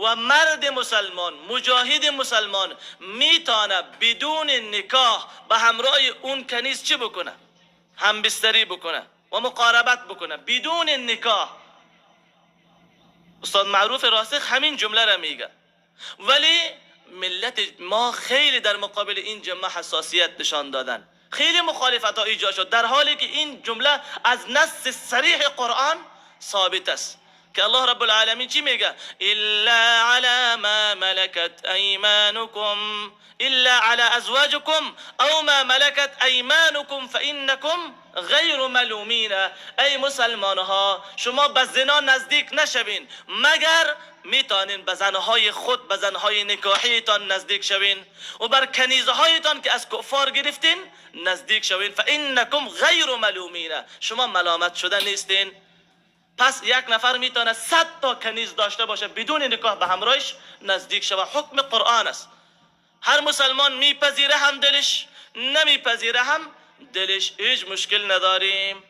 و مرد مسلمان، مجاهد مسلمان میتانه بدون نکاح به همراه اون کنیز چی بکنه؟ هم بستری بکنه و مقاربت بکنه بدون نکاح. استاد معروف راسخ همین جمله را میگه. ولی ملت ما خیلی در مقابل این جمله حساسیت نشان دادن، خیلی مخالفت ها ایجاد شد، در حالی که این جمله از نص صریح قرآن ثابت است که الله رب العالمین چی میگه؟ الا علی ما ملکت ایمانکم، الا علی ازواجکم او ما ملکت ایمانکم فانکم غیر ملومین. ای مسلمان ها، شما به زنا نزدیک نشوین، مگر میتونین به زنهای خود، به زنهای نکاحیتان نزدیک شوین و بر کنیزهایتان که از کفار گرفتین نزدیک شوین. فانکم غیر ملومین، شما ملامت شده نیستین. پس یک نفر میتونه 100 تا کنیز داشته باشه، بدون نکاح به همراهش نزدیک شوه. حکم قرآن است. هر مسلمان میپذیره هم دلش، نمیپذیره هم دلش، هیچ مشکل نداریم.